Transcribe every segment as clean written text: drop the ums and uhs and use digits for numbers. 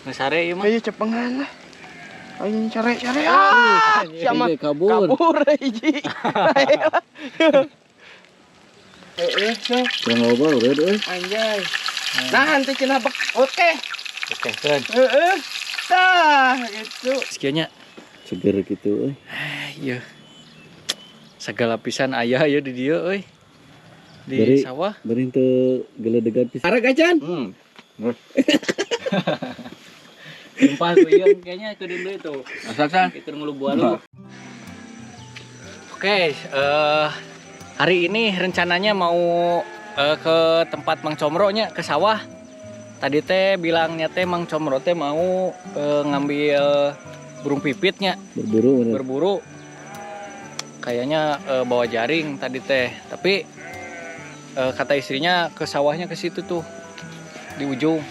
Geus sare ieu mah. Ayo cepengan lah. Ayo cari-cari. Ah, siapa kabur. Kabur hiji. Heeh, so. Kurang loba udah euy. Anjay. Nah, nanti cenah bek. Oke. Oke, kan. Heeh. Tah, gitu. Sekiannya. Seger gitu euy. Iya. Segala pisan aya ya di dieu euy. Di Beri- sawah. Beri teu geledegan pisan. Arek acan. Tumpah tuh ieu kayaknya ke deui tuh. Masak san. Itu ngelu bualu. Oke, hari ini rencananya mau ke tempat Mang Comro nya, ke sawah. Tadi teh bilangnya teh Mang Comro teh mau ngambil burung pipitnya, Berburu bener. Berburu. Kayaknya bawa jaring tadi teh. Tapi kata istrinya ke sawahnya ke situ tuh di ujung.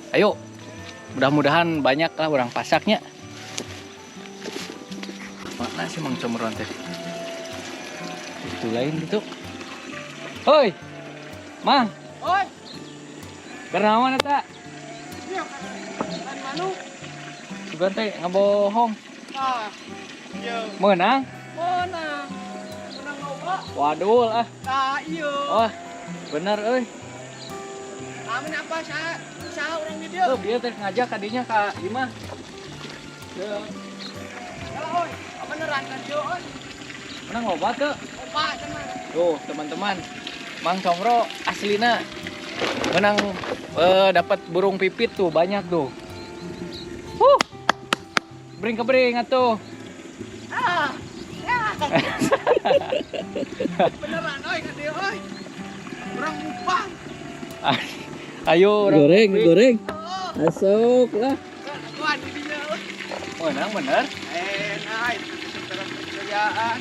Ayo, mudah-mudahan banyak lah orang pasaknya. Mana sih Mang Comro teh? Itu lain gitu. Hoi, Mang, Oi, bernawan eta? iya kan manuk. Sugan teh ngabohong. Tah. Iya. Menang? Menang. Menang loba. Waduh ah. Tah, iya. Wah, bener euy. Amin apa sa sa orang di dieu. Tuh, dia teh ngajak kadinya ka imah. Yalah oi, beneran ka dieu oi. Menang loba tuh. Loba cenah. Tuh, teman-teman. Mang Comro aslina menang, dapat burung pipit tuh banyak tuh. Huh. Bring ke bring atuh. Ah. Ya. Beneran oi ka dieu oi. Urang ngupang. Ayo orang Goreng, pipit. Goreng. Oh, Masuk lah. tuan di dinya oi. Menang bener. Nah, itu kepercayaan.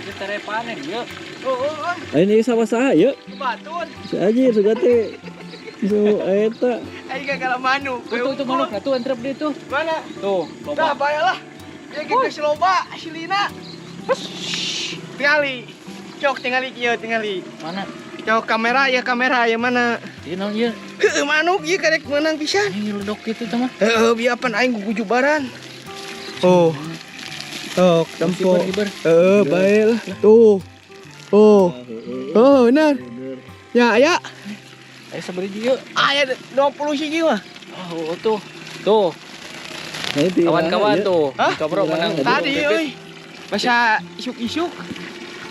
Ini tere panen yuk. Oh, oh, oh. Ayo ini sawah saha yeuh? Batun. Si Ajir sugan teh. So eta. Ayo gagal manuk. Tuh, tuh, tuh manuk tuh entrep dia tuh. Mana? Tuh, Dah loba. bayalah. Ya gitu si loba aslina. Tingali. Cok tingali kieu tingali. Mana? Cok kamera ya, kamera ya mana? Ieu naon ieu? Heueuh manuk ieu karek menang pisan. Ini ledok gitu teman. Heueuh bieu apan aing gugujubaran. Oh. Tok tempo. Kibar, kibar. Heeh, bae lah. Tuh. Oh. Oh, benar. Ya, ya. Ayo sabariji yuk. Aya 20 siji mah. Oh, tuh. Tuh, Nah, di kawan-kawan mana, tuh. Hah? Comro menang burung Tadi pipit. euy. Masa isuk-isuk.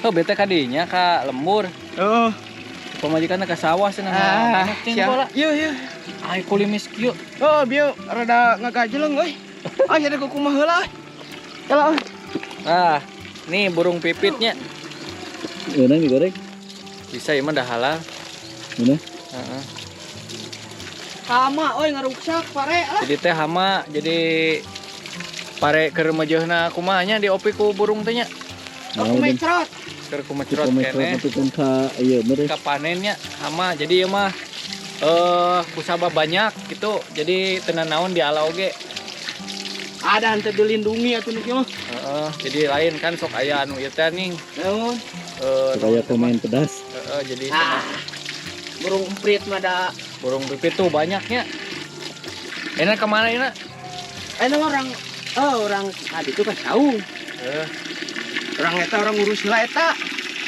Oh, bete kadinya ka lembur. Oh. Pamajikanna ka sawah cenah. Ah, Manuk cing siap. bola. Iya, iya. Ay kulimis kieu. Oh, bieu rada ngagajeleng euy. Ah, jadi kumaha heula euy. Heula euy. Ah, nih burung pipitnya. Menang digoreng. Bisa ieu mah dah halal. Mana? Heeh. Hama euy ngaruksak pare lah. Jadi teh hama, jadi pare keur meujeuhna kumaha nya diopi ku burung teh nya. Aku mecrot. Keur kumecrot Kita keneh. nepikeun ka ieu mere. Ka panennya hama. Jadi ieu mah kusabab banyak gitu. Jadi tenan naon di ala oge. Ada henteu dilindungi atuh nu kieu mah. Heeh, jadi lain kan sok aya anu ieu teh nih. Naon? Supaya komen pedas. Heeh, jadi Ah. Burung emprit mah da. Burung pipit tuh banyaknya. Enak kemana ini? Enak orang, oh orang tadi itu kan saung. Orang eta orang ngurus heula eta.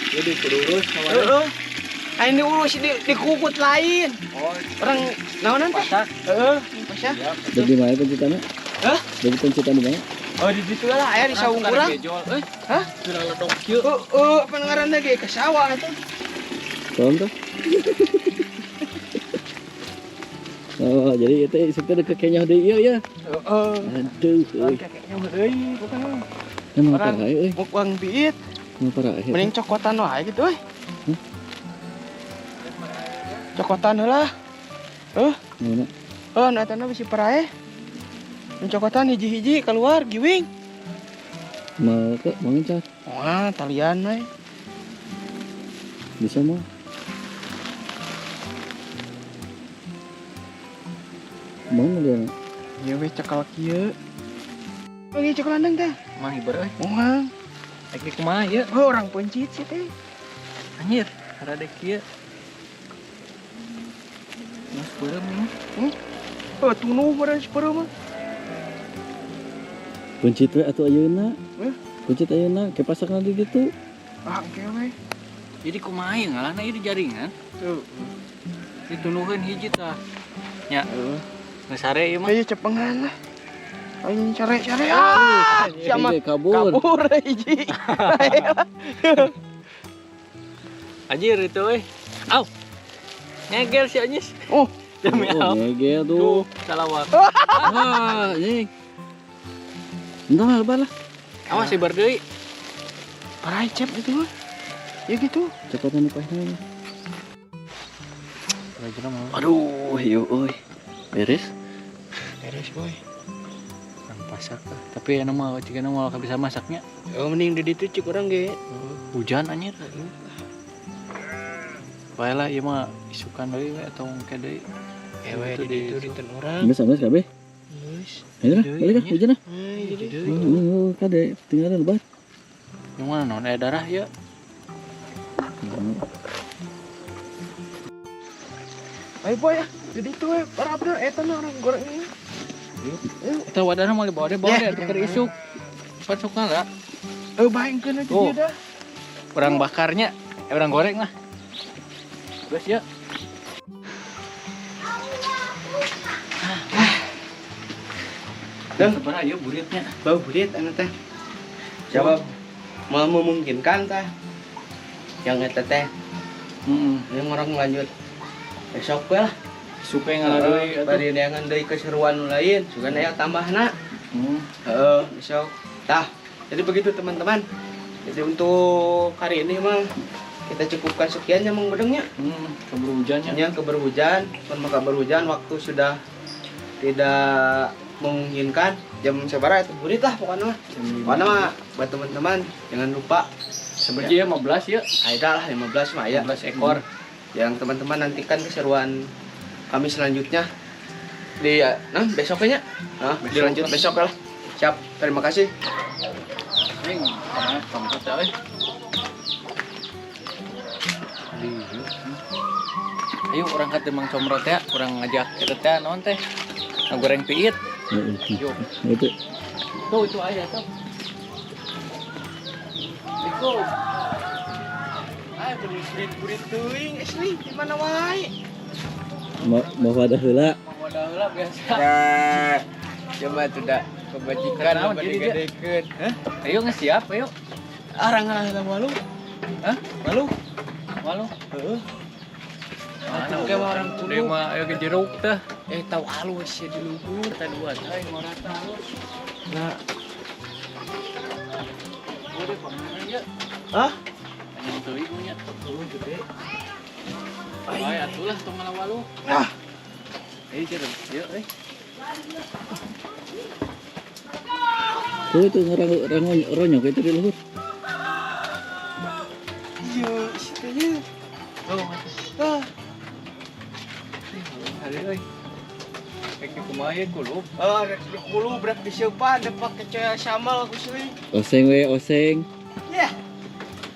Jadi kudu urus kemarin. Heeh. Aing diurus di dikukut lain. Oh, Orang naonan teh? pasak. Heeh, pasak. Siap. Dari mana penciptana? Hah? Dari penciptaan di mana? Oh, di ditu lah aya di saung urang. Eh, Hah? sudah ledok kieu. Heeh, apa ngaranna ge ke sawah atuh. Contoh. Oh, jadi itu isuk teh deket kayaknya deui ieu ya. Heeh. Aduh, euy. Kakeknya deui bukan. Emang Orang- parah euy. Mukbang biit, Emang parah. Mending cokotan wae gitu euy. Hmm? Cokotan heula. Mana? Oh, nah eta bisi paraeh. Cokotan hiji-hiji keluar giwing. Mau ke mau ngincar? Wah, talian we. Bisa mau. Mau dia? Ieu we cekal kieu. Bagi cekal landang teh. Mah hiber euy. Moal. Rek di kumaha ieu? Oh, orang pencit sih teh. Anjir, rada kieu. Mas beureum ini. Oh, tunuh meureun sepeureum mah. Kuncit we atuh ayeuna. Hah? Kuncit ayeuna ke pasakna di ditu. Ah, engke we. Jadi kumaha ieu ngalahna ieu di jaringan? Tuh. Ditunuhkeun hiji tah. Nya, Heeh. geus sare ieu mah. Ayo cepengan lah. Ayo cari-cari ah. Siapa Hiji kabur. kabur hiji. Anjir itu euy. Au. Ngegel si Anyis. Oh. Demi Oh, Allah. ngegel tuh. Tuh, salawat. Ah, anjing. Entah lebar lah. Awas si deui. Parai cep itu mah. Ya gitu. Cepetan nih. Aduh, yuk euy. Beres? Beres boy. Kurang pasak lah. Tapi anu mah jika mah bisa masaknya. Oh, mending di ditu cik urang ge. Hujan anjir. Bae lah ieu mah isukan deui we atau engke deui. Ewe Itu di ditu dinten urang. Geus geus kabeh. Geus. Ayo lah, balik ah, hujan ah. Ay, jadi Deui. Oh, kade tinggalan lebar. Yang mana non aya darah ya? Ayo boy ah. Di ditu we para bener eta mah orang goreng ini. Eta wadahna mau dibawa deh, bawa Ya, deh tuker isuk. Pasukan lah. Eh bayangkeun aja Tuh. dia dah. Orang bakarnya, orang goreng lah. Terus ya. Dah. Sebenarnya ayo buritnya. Bau burit anu teh. Jawab mau memungkinkan teh. Yang eta teh Heeh. ini orang lanjut besok we lah. Suka ngalah deui atuh. Bari neangan deui keseruan nu lain, sugan aya tambahna. Heeh, besok. Tah, jadi begitu teman-teman. Jadi untuk hari ini mah kita cukupkan sekian ya Mang Bedengnya. Keburu hujannya. Nya keburu hujan, pun maka berhujan waktu sudah tidak memungkinkan jam sabaraha itu burit lah pokoknya mah. Pokoknya mah buat teman-teman jangan lupa Sebenarnya 15 ya. ada lah 15 mah ya. 15 ekor. Yang teman-teman nantikan keseruan kami selanjutnya di nah besoknya. Nah, Besok dilanjut lah. besok lah. Siap, terima kasih. Ring, nah, tongkat euy. Ayo orang ka Mang Comro teh, urang ngajak eta teh naon teh? Ngagoreng piit. Heeh. Yuk. Itu. Tuh itu aya tuh. Assalamualaikum. Ay, burit-burit teuing asli di mana wae. Mau wadah heula. Mau wadah heula biasa. Nah, coba tuh dak kebajikan Kenapa loba jadi dia? digadekeun. Hah? Ayo nggak siap, ayo. Arang ngalah malu. Hah? Malu. Malu. Heeh. Atuh ge mah orang kudu. Dia mah ayo ke jeruk teh. Tahu halus ya di luhur. Kita dua teh ngorata halus. Nah, Udah pamana ya. Hah? Anyang teuing nya. Oh, gede. Ayo atulah tong ngalawalu. Ah, Ayo jeruk. Yuk euy. Tuh itu orang orang ronyok itu di luhur. iya, situnya. Tuh, masih. Ah, Hari euy. Kayak kumaha ye kulup. ah, rek di kulu berak diseupan depak kecaya samal aku seuy. Oseng we oseng. Ya.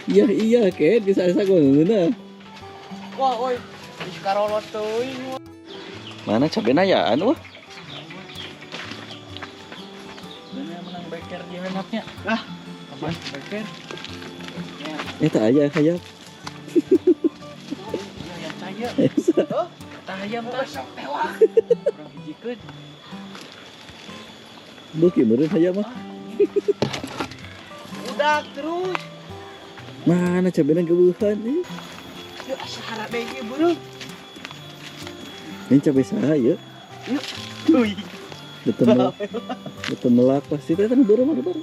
Iya iya ke bisa asa gua ngeunah. Wah, oi. Geus karolot teuing. Mana cabena ya anu? Bener menang beker di handapnya. Lah. Apa beker? Ya, Eta aya hayam. iya yang caya. Oh, Tah hayam tah. besok tewak. Urang hijikeun. Beuki meureun hayam mah. Udah terus. Mana cabena geueuhan ieu? Yuk, asa harap deui beureum. Ini cabe saha ieu? Wih. Betul melak pasti teh kan beureum mah lebar.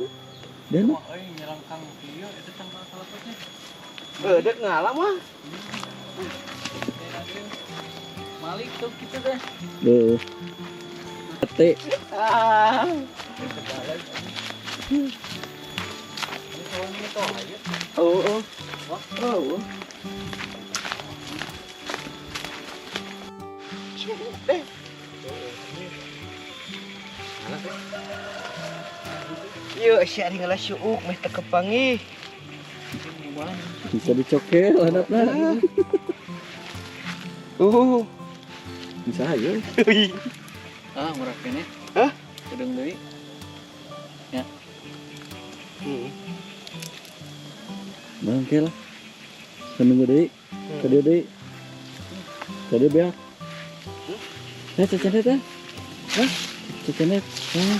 Dan Wah, euy nyelangkang kieu eta tangkal kalapatnya. Eh, dek ngalah mah. Malik tuh gitu deh. Duh. Ate Ah. Ini soalnya tuh ayo. Oh, oh. Oh. Suuk deh. Yuk, si ari ngalah suuk meh teu kepanggih. bisa dicokel handapna. Bisa aja. Ah, murah keneh. Hah? Kedeung deui. Ya. Heeh. Bangke lah. Seminggu deui. Ka dieu deui. Ka dieu beak. Eh, cecendet eh. Hah? Cecendet. Ah,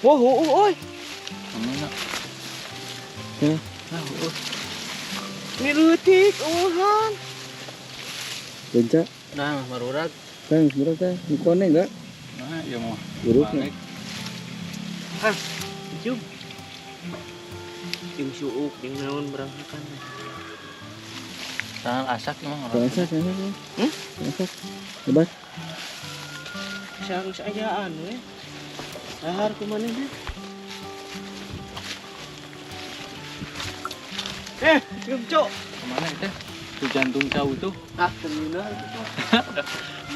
Wah, oh, oi. Mana? teh. Ah, heueuh. Ini leutik eueuhan. Lenca. Nah, marurag. Teh, geus murah teh. Nu koneng enggak? Nah, ieu mah. Urutnya. Balik. Hah. Cium. Jeung suuk jeung naon berangkakan. Tangan asak emang Teh asak, asak. Hmm? Asak. Lebat. Sang saja anu we. Dahar kumaha teh? Eh, cium cok. Kemana itu? Tuh jantung cau tuh. Ah, tengeunah itu cok.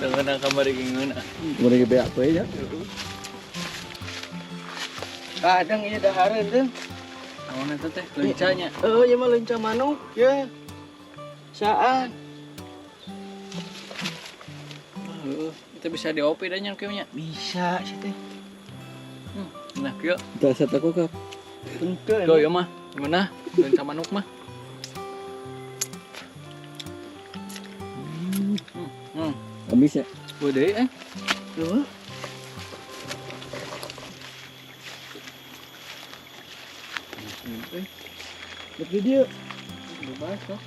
Tengeunah kamari geungeunah. Mun ge beak we nya. Kadang ieu dahareun teh. Naon eta teh? Lencanya. Heeh, ieu mah lenca manuk ye. Saan? Heeh, itu bisa diopi dah nya kieu nya. Bisa sih teh. Nah, kieu. Teh asa takok kap. Henteu. Tuh ieu mah. Gimana? Lenca manuk mah. Hmm. Amis ya. Gua deui eh. Heuh. Berarti dia Bebas kok.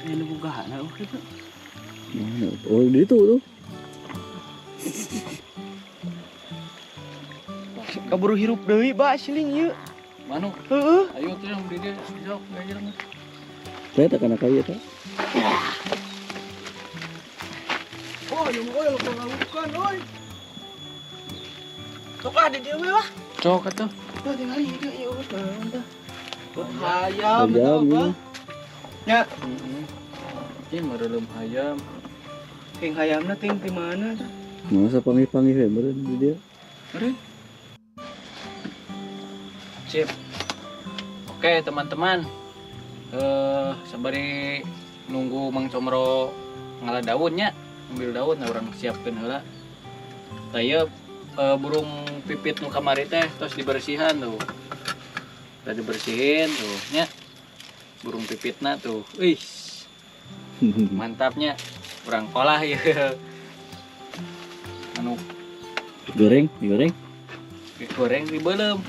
Nu boga na kitu. Mana? Oh, di itu tuh. Kaburu hirup deui ba siling ieu. Manuk. Heeh. Ayo tuh yang beli dia. Sok, aja lah. Teh tak kana kaya teh. Oh, yang oi lo pangalukan oi. Sok ah di dieu we lah. Sok atuh. Tuh tinggal ieu ieu geus naon tah. Hayam Hayam, atau apa? iya. Ya, Heeh. Ini merelem hayam. ting hayamna ting di mana tah? Masa panggih-panggih we meureun di dia. Meureun. Sip. Oke, teman-teman. Sembari nunggu Mang Comro ngala daunnya, ambil daun nah urang siapkeun heula. Tah ieu burung pipit nu kamari teh tos dibersihan tuh. Udah dibersihin tuh nya. Burung pipitna tuh. Wih, mantapnya. Urang olah ya. Anu Goreng, digoreng. digoreng dibeuleum.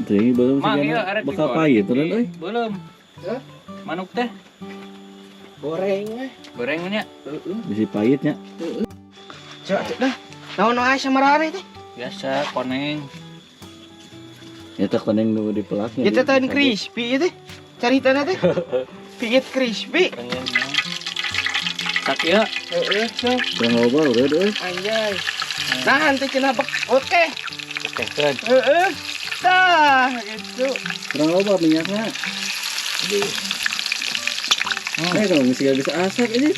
Teh belum Mang sih ieu arek bakal digoreng. pahit turun euy. Beuleum. Hah? Manuk teh Goreng we. goreng nya. Heeh. Bisi pahitnya. Cok atuh dah. Naon wae samarare teh? Biasa koneng. Ya teh koneng nu dipelaknya. Ieu teh tahun crispy ieu teh. Caritana teh. Pijit crispy. Pengen. Tak ya. Heeh, sok. Kurang loba udah euy. Anjay. Nah, nanti cenah bek. Oke. Oke, kan. Heeh. Tah, gitu. Kurang loba minyaknya. Eh kalau mesti gak bisa asak ini.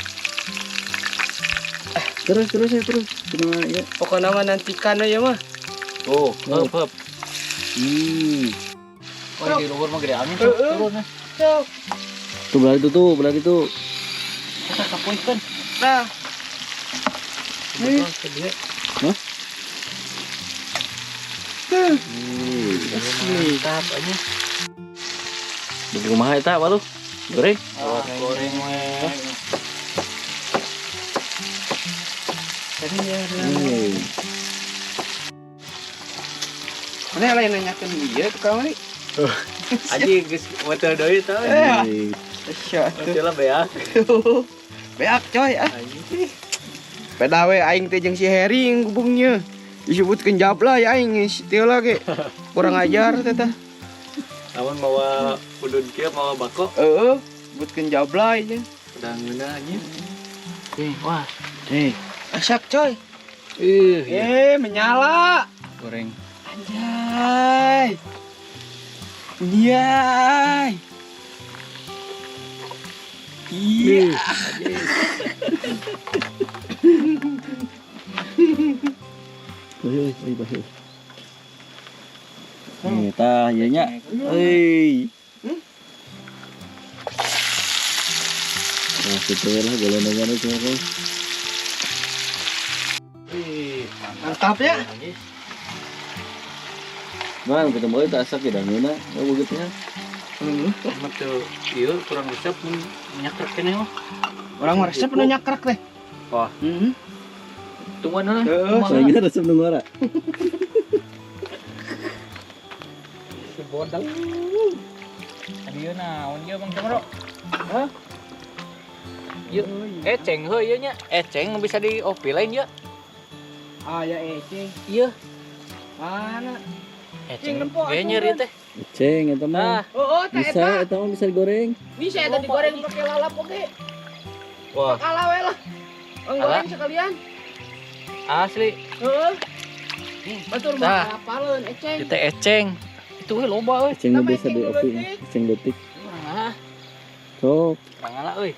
Terus terus ya terus. Cuma ya. Pokoknya mah nantikan aja mah. Tuh, heup heup. Hmm. Oh, di luhur mah gede angin tuh. Heeh. Turun nah. Sok. Tuh belah itu tuh, belah itu. Kita kapoikeun. Nah, Betul, gede. Hah? tuh. Mantap aja. Di rumah eta apa lu? Goreng. Ah, goreng we. Tadi ya. Hmm. Mana lain nanyakeun ieu tukang we. Aji geus motor deui tah. Eh. Asya atuh. Motor lah beak. Beak coy ah. Aji. Peda we aing teh jeung si Heri yang gubungnya. Disebutkeun jabla ya aing geus teu lagi. Kurang ajar teh tah. Lamun mawa udun kieu mawa bako Heeh, sebutkeun jabla aja. udah ngeunah anjing. Eh, wah. Eh, Asak coy. Ih, iya. Eh, menyala. Goreng. Anjay. Anjay. Iya. Oi, oi, oi, oi. Nih, tah ieu nya. Euy. Nah, gitu lah golongan itu apa. Ih, Mantap ya. Bang, ketemu itu asak ya dangeuna, oh begitu ya. Heeh. Mah teu ieu kurang resep mun nyakrek keneh mah. Urang mah resep nu nyakrek teh. Wah. Heeh. Tungguan heula. Heeh, Soalnya resep nu ngora. Si bodang. Adieu naon ieu Bang Comro? Hah? Ieu eceng heuh ieu nya. Eceng bisa diopi lain ieu. Ah ya eceng. Ieu Mana? eceng. Cing, nempok Ge atuh, nyeri teh. Eceng eta mah. Nah, Oh, oh, teh Bisa eta. eta mah bisa digoreng. Bisa eta digoreng pakai lalap oge. Wah, Kalah we lah. Goreng sekalian. Asli. Heeh. Batur Tah. mah apaleun eceng. Kita eceng. Itu we loba euy. Eceng Sama bisa eceng diopi, leutik. eceng leutik. Urang Sok. urang ngalah euy.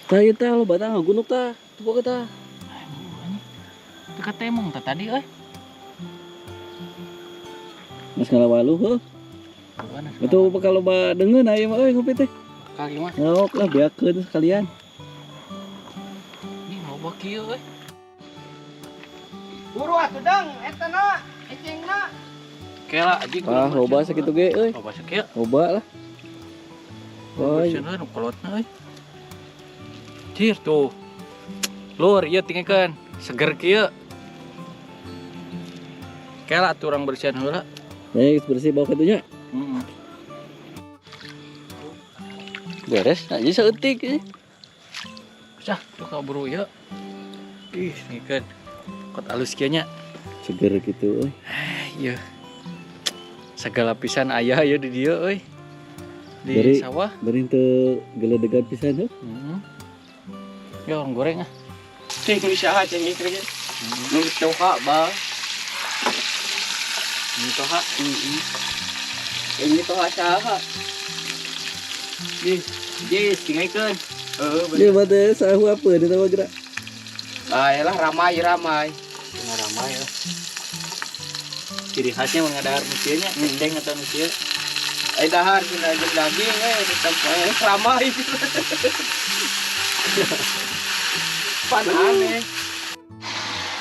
Tah ieu tah loba tah gunuk tah. Tuh tah. Teu katemong tah tadi euy. Mas ngalawalu heuh. Itu bakal loba deungeun aya mah euy ngopi teh. Kali mah. Ngelok lah beakeun sekalian. Ini loba kieu euy. Buru atuh dang eta na ecengna. Kela anjing. Wah, loba sakitu ge euy. Loba sakieu. Loba lah. Wah, Wah, nu kolotna euy. Cir tuh. Lur, ieu tinggalkeun. Seger kieu. Kela atuh urang bersihan heula. Geus bersih bawa kitunya. Heeh. Beres, nah jadi saeutik euy. Sah, tuh kaburu ieu. Ih, tinggalkeun. Kot alus kieu nya. Seger gitu euy. Iya. Segala pisan aya ieu di dieu euy. Di sawah. Beri teu geledegan pisan heuh. Heeh. Ya orang goreng ah. Cing saha ceng ieu teh. Nu toha ba. Ini toha. Heeh. Ini toha saha? Ih, jis tinggalkeun. Heeh, bener. Ieu mah teh sahu apa dia mah gerak. Ah, yalah ramai-ramai. Tengah ramai ya. Ciri khasnya mengadahar nusianya, eceng atau nusia. Eh dahar cenah jeung daging tetep ramai. Pan aneh.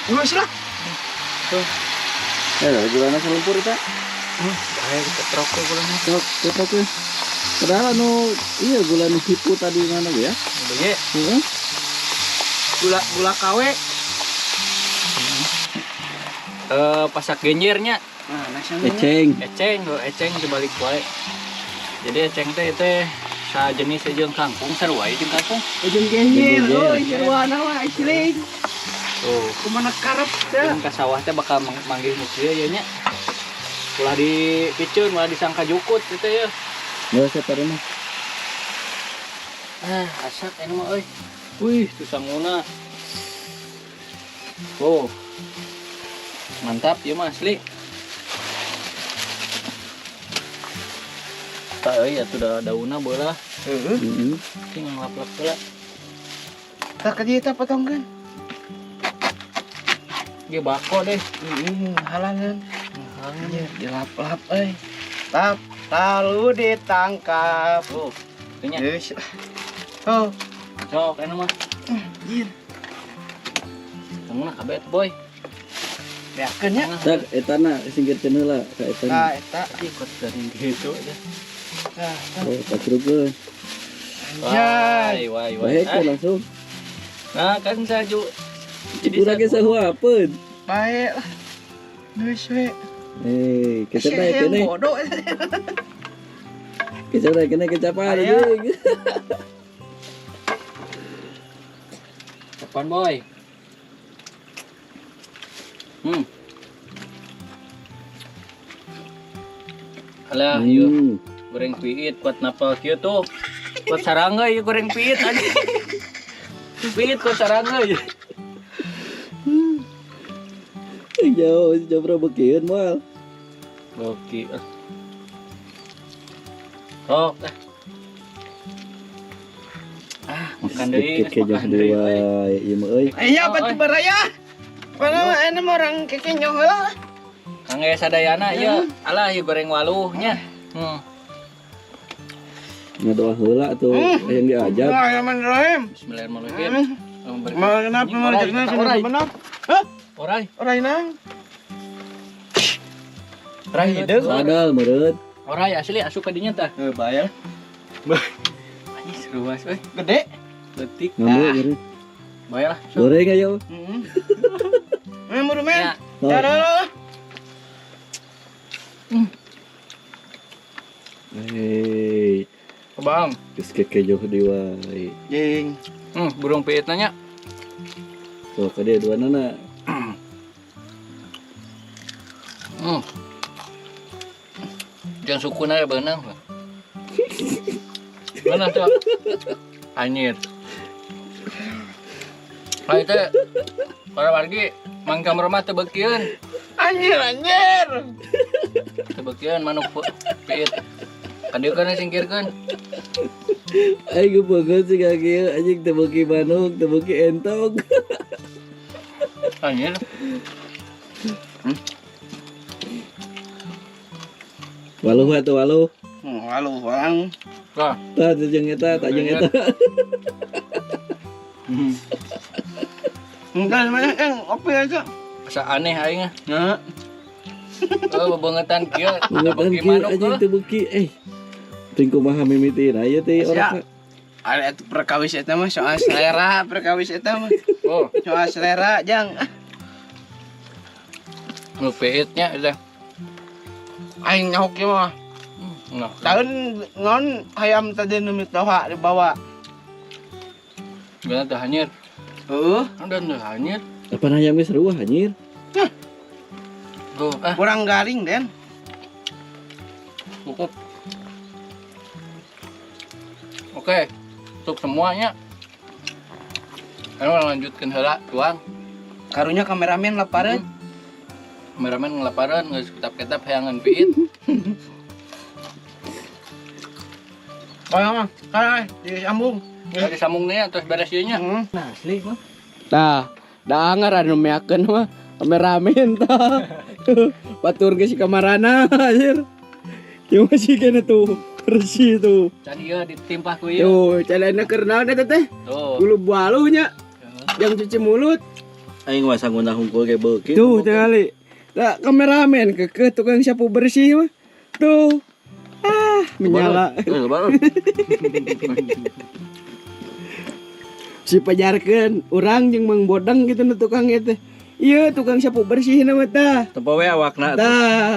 Geus lah. Tuh. Eh, gulana salumpur eta. Bahaya ketrok we gulana. Sok, ketrok we. Padahal anu iya gula nu hipu tadi mana ya? Beye. Heeh. Gula gula KW. Pasak genjernya. Nah, nasi Eceng. Eceng, oh, eceng dibalik wae. Jadi eceng teh teh sajenis jeung kangkung sarua jeung kangkung. Jeung genjer, Jeung euy, genjer. sarua mah asli. Tuh. Kumaha karep teh. Jeung ka sawah teh bakal manggih nu kieu ye nya. Ulah dipiceun, ulah disangka jukut gitu ya. Nggak usah taruh mah. Ah, asak ini mah euy. Wih, tuh sanguna. Oh. Mantap ya mah asli. Tak euy atuh da daunna beulah. Heeh. Heeh. Cing ngelap-lap heula. Tah ka dieu tah potongkeun. Ge bako deh. Heeh, halangan. Iya, dilap-lap euy. Tap, lalu ditangkap. Tuh, nya. Geus. Oh, Sok anu mah. anjir. Sanguna kabeh boy. Beakeun nya. Tak etana singkirkeun heula ka etana. Tah eta. Ikut dari gitu aja. Tah, tah. Oh, kacrugkeun. Anjay. Wai, wai, wai. Baik kan langsung. Nah, kan saju. Jadi urang ge sahu apeun. Baik lah. Geus we. Eh, kecap teh Yang kene. bodoh. Kecap teh kene kecapan Aya. anjing. Kapan, boy? Alah, yuk goreng piit kuat napal kieu tuh. Kuat sarangga ieu goreng piit anjing. Piit kuat sarangga ieu. Jauh, si Jopra bekieun moal. Oke. Sok ah. Ah, makan deui, Sedikit makan kenyang deui. deui wae ieu mah euy. Iya, batu baraya. Padahal ini mah orang kekenyong heula. Kangge sadayana ieu. Alah ieu goreng waluh nya. Ngadoa heula atuh yang diajak. Bismillahirrahmanirrahim. Bismillahirrahmanirrahim. Mau kenapa mau Orai, benar benar? Hah? Orai. Orai nang. Orai hideung. Sadal meureut. Orai asli asup ka dinya tah. Heuh, bayar. Anjing seru mas euy. Gede. Leutik. Ngambil meureut. Bae lah. Goreng ayo. Heeh. Eh, muru men. Ya. Tara. Hei, Bang. geus kekejoh deui wae. Jing. Burung piit nanya. Tuh ka dieu duanana. Jangan sukuna ya beunang. Mana tuh? Anjir. Hai teh. Para wargi, Mang Kamro mah teu beukieun. Anjir, anjir. Teu beukieun manuk piit. Kadieukeun singkirkeun. Aing gebeungeut sih ka kieu anjing teu beuki manuk, teu beuki entog. Anjir. Waluh atuh waluh. Waluh orang. Wah, Tah teu jeung eta, tah jeung eta. Enggak mana yang opi aja. Asa aneh aing ah. Nah, Oh, bebeungetan kieu, teu Beungetan beuki kieu manuk anjing heuh. teu beuki eh. Ting kumaha mimitina ieu teh Sia. orang. Ada itu perkawis eta mah soal selera, perkawis eta mah. Oh, Soal selera jang. nu piitnya udah. Aing nyahok ieu mah. Nah, Tahun ngon hayam tadi nu mitoha dibawa. bener teh hanyir. Heeh, Udah teh hanyir. Apa hayam geus ruah anjir? Tuh, ah, kurang garing den. cukup. Oke, untuk semuanya. Ayo lanjutkan heula tuang. Karunya kameramen lapareun. Kameramen ngelaparan geus ketap-ketap hayangan piit. Kaya mah, kaya disambung. Dari sambung nih terus beres ieu nya. Heeh. Nah, asli mah. Tah, dangar anu meakeun mah kameramen tah. Batur ge si kamarana anjir. Ieu masih kena tuh bersih tuh. Can ieu ditimpah ku ieu. Tuh, celana keur naon eta teh? Tuh. Bulu bualuhnya. Yang cuci mulut. Aing mah sangguna hungkul ge beuki. Tuh, tingali. Lah kameramen kekeh tukang sapu bersih mah. Tuh. Ah, menyala. Baru. Si pajarkeun urang jeung Mang Bodeng gitu nu tukang ieu teh. Ieu tukang sapu bersih na mah tah. Tempo we awakna tuh. Tah.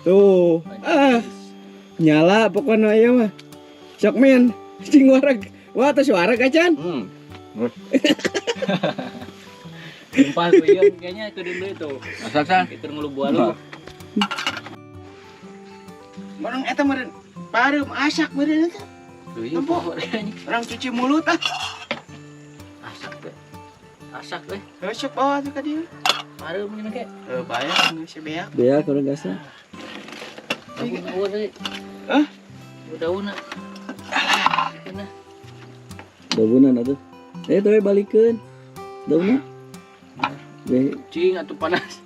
Tuh. Ah. Nyala pokoknya ieu mah. Sok men, cing wareg. Wah, tos wareg acan. Timpah ku ieu kayaknya itu dulu itu. Masak san. Itu ngulu bualu. Barang eta meureun pareum asak meureun eta. Tuh ieu Tempo. Orang cuci mulut ah. Asak teh. Asak teh. Heuh bawa tuh ka dieu. Pareum ini ke. Heuh, bae geus beak. Beak urang gasna. Daun daun euy. Hah? Daun. Alah. Daunan atuh. Eh tuh we balikeun. Daunna. Be Cing atuh panas.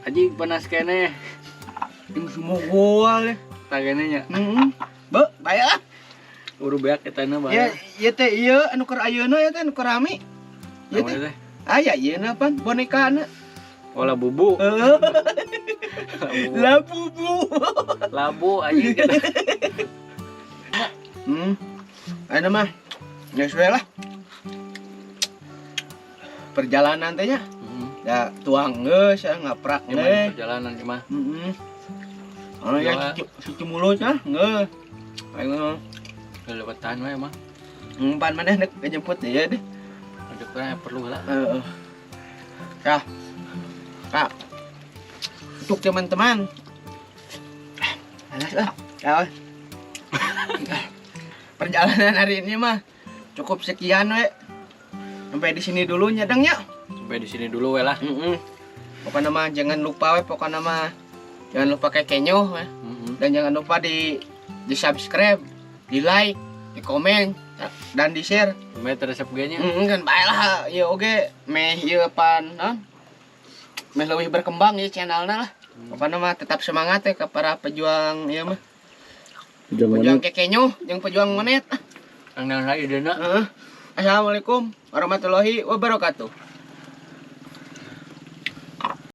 Anjing panas keneh. Jeung semua goal ya. Tagene nya. Heeh. Be, bae ah. Uru beak eta na bae. Ya, ieu teh ieu anu keur ayeuna ya teh anu keur rame. Ieu Naon teh. teh? Aya ieu na pan bonekana. Oh labubu. Heuh. Labubu. Labu anjing. Ayeuna mah geus we lah. Perjalanan teh nya. Ya tuang geus ya ngaprak Gimana geus. perjalanan gimana? Heeh. Oh ya cuci mulut ah geus. Ayo Lewatan we mah. Pan maneh nek jemput ya deh. Ada kurang perlu lah. Heeh. Ya. Kak. Untuk teman-teman. Alas lah. Ya. Perjalanan hari ini mah cukup sekian we. Sampai di sini dulu nyadang ya. Sampai di sini dulu we lah. Heeh. Pokoknya mah jangan lupa we, pokoknya mah jangan lupa kayak kenyo we. Dan jangan lupa di subscribe, di like, di komen, dan di share. Meh resep ge nya. Kan bae lah, ya oge meh ieu pan, naon? Meh leuwih berkembang ya channelna lah. Pokoknya mah tetap semangat ya ke para pejuang ieu mah. Pejuang Pejuang monet. kekenyo jeung pejuang monet. Ang nang idena. Heeh. Assalamualaikum warahmatullahi wabarakatuh.